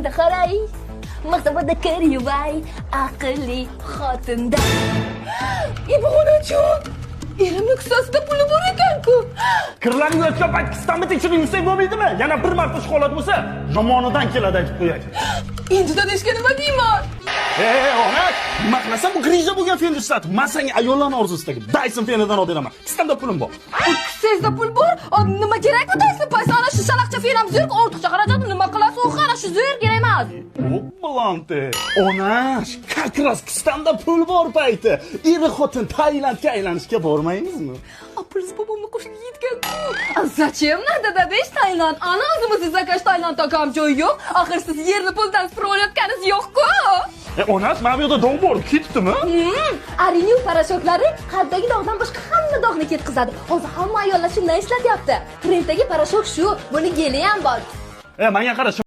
Endi qaray, martabada kir yuvay, aqlli xotinda. Ibonajon, erimni kissasida puli bor ekan-ku. Kirlarni yuvayotgan payt kissamni tekshirib yuvsang bo'lmaydimi? Yana bir marta shu holat bo'lsa, yomonidan keladi, aytib qo'yay. Endi dadashga nima deyman? Ey, ona, nima qilasan bu грыжа bo'lgan fenni ishlatib? Man senga ayollarning orzusidagi Dyson fenidan olib beraman. Kissamda pulim bor. Kissangizda pul bor? Nima kerak bu Dyson paysa? Ana shu shalaqcha fen ham zo'r, ortiqcha xarajatni nima qilasiz? U ana shu zo'r, kerak emas. O'pmalonti. Onash, как раз kissamda pul bor payti. Er xotin Tailandga aylanishga bormaymizmi? A pulingiz bobomni qo'shiga yetgan-ku. A зачем надо, dadash, Tailand? Ana o'zimizni заказ Tailandda kam joy yo'q. Axir siz yerni puldan supurib olayotganingiz yo'q-ku. E, onash, mana bu yerda dog' bor, ketdimi? Arinew parashoklari qalbdagi dog'dan boshqa hamma dog'ni ketkazadi. Hozir hamma ayollar shundan ishlatyapti. Trenddagi порошок shu, buni geli ham bor. E, menga qara.